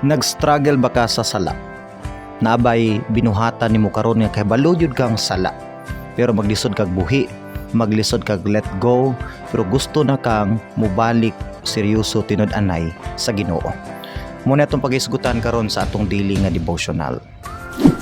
Nag-struggle ba ka sa sala? Naa bay binuhatan nimo karon nga kahibalo gyud kang sala? Pero maglisod kag buhi, maglisod kag let go, pero gusto na kang mubalik seryoso tinud-anay sa Ginoo. Mao na atong paghisgutan karon sa atong daily nga devotional.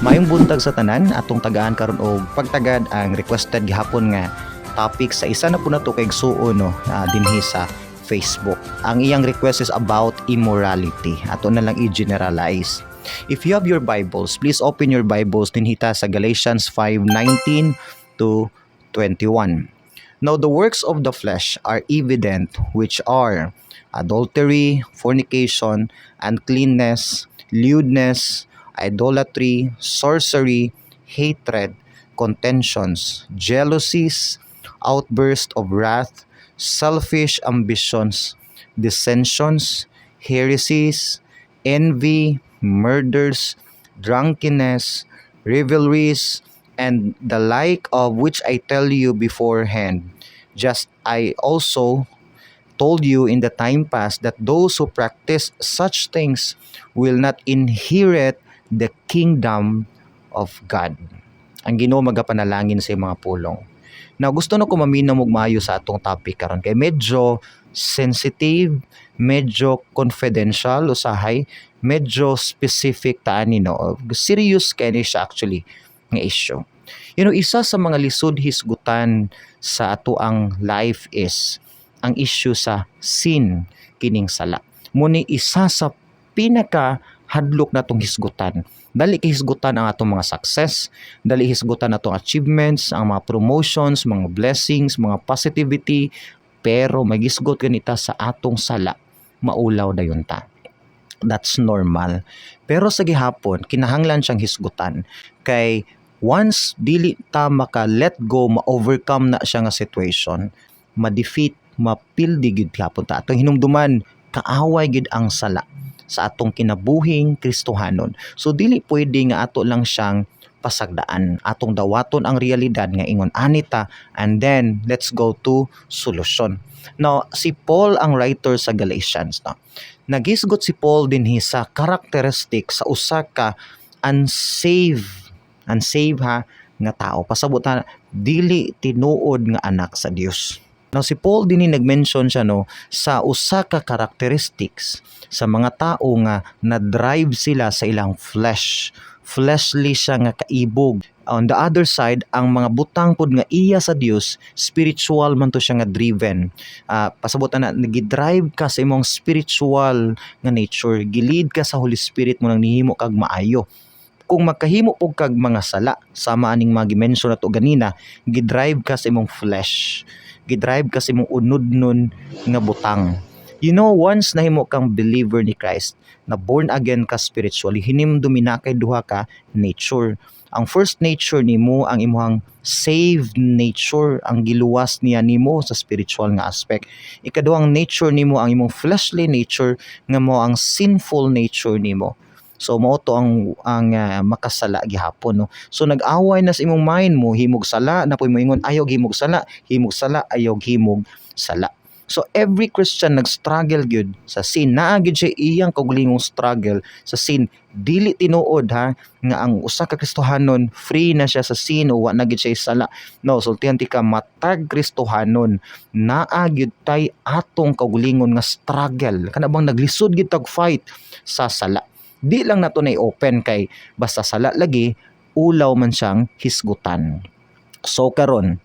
Maayong buntag sa tanan, atong tagaan karon og pagtagad ang requested gihapon nga topic sa isa na po nato kay igsuon, no, dinhi sa Facebook. Ang iyang request is about immorality. Ato na lang i-generalize. If you have your Bibles, please open your Bibles dinhi ta sa Galatians 5:19 to 21. Now the works of the flesh are evident, which are adultery, fornication, uncleanness, lewdness, idolatry, sorcery, hatred, contentions, jealousies, outburst of wrath, selfish ambitions, dissensions, heresies, envy, murders, drunkenness, revelries, and the like, of which I tell you beforehand, just I also told you in the time past, that those who practice such things will not inherit the kingdom of God. Ang Ginoo magapanalangin sa mga pulong. Now, gusto na ko maminaw og maayo sa atong topic karon kay medyo sensitive, medyo confidential usahay, medyo specific ta ani, no. Serious kay ni siya actually nga issue. Isa sa mga lisod hisgutan sa ato ang life is ang issue sa sin, kining sala. Mao ni isa sa pinaka hadlok natong hisgutan. Dali kay hisgutan ang atong mga success, dali hisgutan atong achievements, ang mga promotions, mga blessings, mga positivity, pero magisgot ganita sa atong sala, maulaw dayon ta. That's normal. Pero sa gihapon, kinahanglan siyang hisgutan kay once dili ta maka let go, ma-overcome na siya nga situation, ma-defeat, mapildi gid gihapon ta. Atong hinumduman, kaaway gid ang sala sa atong kinabuhing Kristohanon. So dili pwede nga ato lang siyang pasagdaan. Atong dawaton ang realidad nga ingon ani ta and then let's go to solution. Now, si Paul ang writer sa Galatians, no. Nagisgot si Paul dinhi sa characteristic sa usa ka unsaved, unsaved ha, nga tao. Pasabot ha, dili tinuod nga anak sa Dios. Now si Paul dinhi nag-mention siya, no, sa usa ka characteristics sa mga tao nga na-drive sila sa ilang flesh. Fleshly siya nga kaibog. On the other side, ang mga butang pod nga iya sa Dios, spiritual man to siya nga driven. Pasabot na nagi-drive ka sa imong spiritual nga nature, gi-lead ka sa Holy Spirit mo nang nihimo kag maayo. Kung magkahimo pud kag mga sala, sama aning mga gi-mention nato ganina, gi-drive ka sa imong flesh, gi-drive ka sa imong unudnon nga butang. Once nahimo kang believer ni Christ, na born again ka spiritually, hinimdumi na kay duha ka nature. Ang first nature nimo ang imong saved nature, ang giluwas niya nimo sa spiritual nga aspect. Ikaduhang nature nimo ang imong fleshly nature nga mao ang sinful nature nimo. So mao to ang makasala gihapon, no. So nag-away na sa imong mind mo, himog sala na po mo ingon ayaw himog sala, himog sala, ayaw himog sala. So every Christian nag-struggle gyud sa sin. Naa gyud siya iyang kaugalingong struggle sa sin. Dili tinuod ha nga ang usa ka Kristohanon free na siya sa sin o wa na gyud siya sala. No, sultihan tika, matag Kristohanon naa gyud tay atong kaugalingon nga struggle. Kana bang naglisod gyud tag fight sa sala. Di lang nato na i-open kay basta sala lagi ulaw man siyang hisgutan. So karon,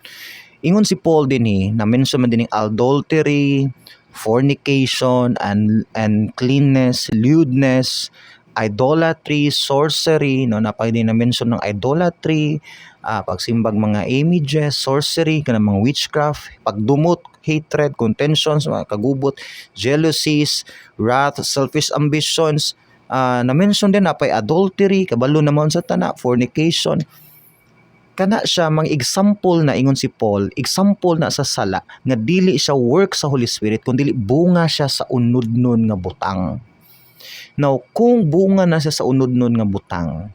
ingon si Paul dinhi, na mention man din adultery, fornication, and uncleanness, lewdness, idolatry, sorcery, no, napay din na mention ng idolatry, pagsimbag mga images, sorcery, kanang mga witchcraft, pagdumot, hatred, contentions, mga kagubot, jealousies, wrath, selfish ambitions, na-mention din napay adultery, kabalo naman sa tana, fornication, kana siya mga example na ingon si Paul, example na sa sala nga dili siya work sa Holy Spirit kundi bunga siya sa unudnon nga butang. Now, kung bunga na siya sa unudnon nga butang,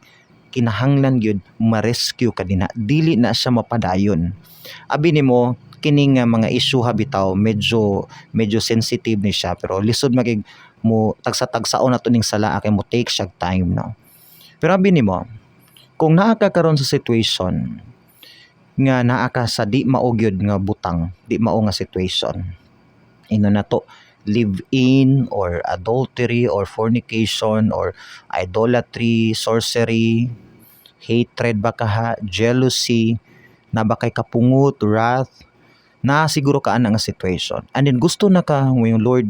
kinahanglan gyud ma-rescue ka dinha, dili na siya mapadayon. Abi nimo kining nga mga issue ha bitaw medyo medyo sensitive ni siya pero lisod magig Mo tagsa-tagsaon nato ning sala kay mo take siya time, no? Pero abi nimo, kung naa ka karon sa situation nga naa ka sa di mao gyud nga butang, di mao nga situation, ino na to, live in or adultery or fornication or idolatry, sorcery, hatred ba kaha, jealousy, na ba kay kapungot, wrath, na siguro ka ana nga situation. And then gusto na ka yung, "Lord,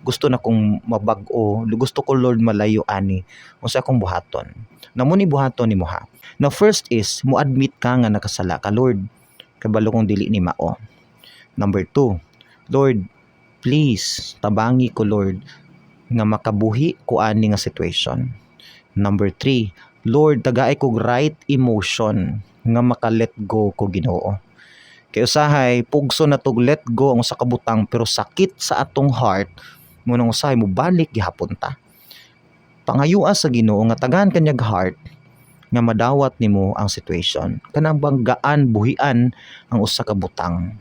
gusto na kong mabag-o, gusto ko, Lord, malayo ani. Unsa akong buhaton?" Na mo ni buhaton nimo ha. Now, first is mo admit ka nga nakasala ka. "Lord, kabalo kong dili ni mao." Number two, "Lord, please tabangi ko, Lord, nga makabuhi ko ani nga situation." Number three, "Lord, tagay kog right emotion nga maka-let go ko, Ginoo." Kay usahay pugso na tog let go ang usa ka butang, pero sakit sa atong heart mo nang usahay mo balik gihapon ta. Pangayua sa Ginoo nga tagaan kanyag heart nga madawat nimo ang situation. Kanang banggaan buhian ang usa ka butang.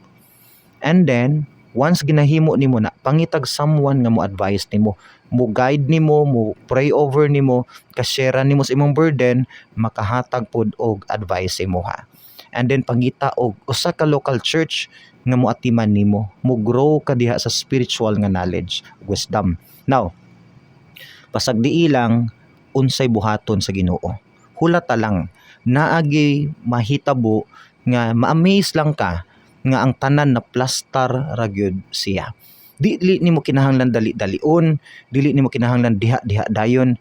And then once ginahimo nimo na, pangitag someone nga mo advise nimo, mo guide nimo, mo pray over nimo, ka-share nimo sa imong burden, makahatag pod og advice imo ha. And then pangita og usa ka local church nga moatiman nimo, mo grow ka diha sa spiritual nga knowledge, wisdom. Now, pasag di lang unsay buhaton sa Ginoo. Hulata lang, naagi mahitabo nga ma-amaze lang ka nga ang tanan na plastar ra gyud siya. Dili nimo kinahanglan dali-dalion, dili nimo kinahanglan diha-diha dayon.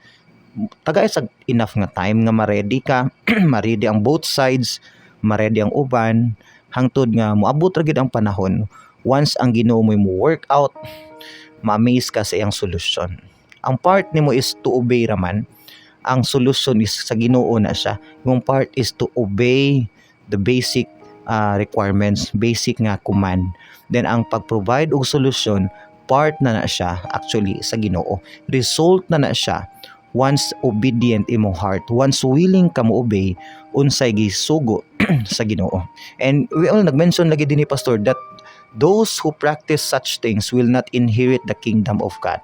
Tagay sa enough nga time nga ma-ready ka, ma-ready ang both sides, ma-ready ang uban, hangtod nga moabot ra gyud ang panahon. Once ang Ginoo mo work out, ma-amaze ka sa iyang solusyon. Ang part nimo is to obey raman. Ang solution is sa Ginoo na siya. Imong part is to obey the basic requirements, basic nga command. Then ang pag-provide og solusyon, part na na siya actually sa Ginoo. Result na na siya once obedient imong heart, once willing ka mo obey unsay gisugo sa Ginoo. And we all nag-mention lagi din ni Pastor that those who practice such things will not inherit the kingdom of God.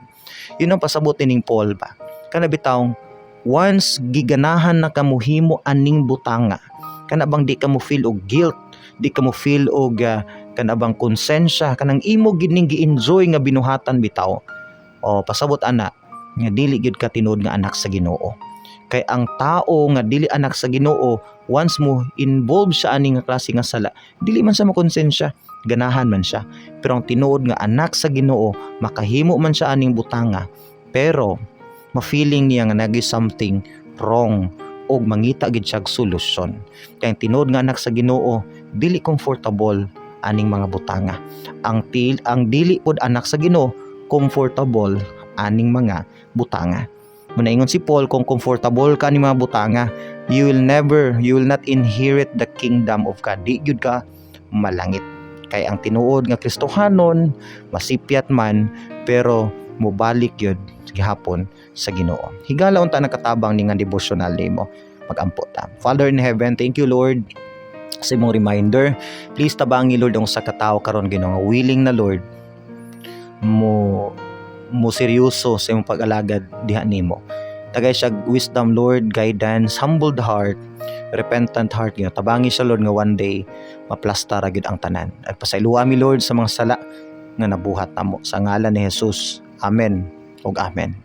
Yun ang pasabot ning Paul ba. Kana bitawng once giganahan na ka mohimo aning butanga, kana bang di ka mo feel og guilt, di ka mo feel og kana bang konsensya, kanang imo gid ning gi-enjoy nga binuhatan bitaw. O pasabot ana nga dili gyud ka tinuod nga anak sa Ginoo. Kay ang tao nga dili anak sa Ginoo, once mo involve siya ani nga klase nga sala, dili man siya makonsensya, ganahan man siya. Pero ang tinuod nga anak sa Ginoo, makahimo man siya aning butanga, pero ma-feeling niya nga nagi something wrong og mangita gid siya og solusyon. Kay ang tinuod nga anak sa Ginoo, dili comfortable aning mga butanga. Ang dili pod anak sa Ginoo, comfortable aning mga butanga. Munaingon si Paul, kung comfortable ka aning mga butanga, you will not inherit the kingdom of God. Di gyud ka malangit. Kay ang tinuod nga Kristohanon, masipyat man, pero mobalik gyud gihapon sa Ginoo. Higala unta nakatabang ni nga devotional nimo. Magampo ta. Father in heaven, thank you, Lord, sa imong reminder. Please tabangi, Lord, ang usa ka tawo karon, Ginoo, nga willing na, Lord, mo mo seryoso sa imong pag-alagad diha nimo. Tagay siya wisdom, Lord, guidance, humbled heart, repentant heart, Ginoo. Tabangi siya, Lord, nga one day maplasta ra gyud ang tanan. At pasayloa mi, Lord, sa mga sala nga nabuhat namo sa ngalan ni Jesus. Amen ug amen.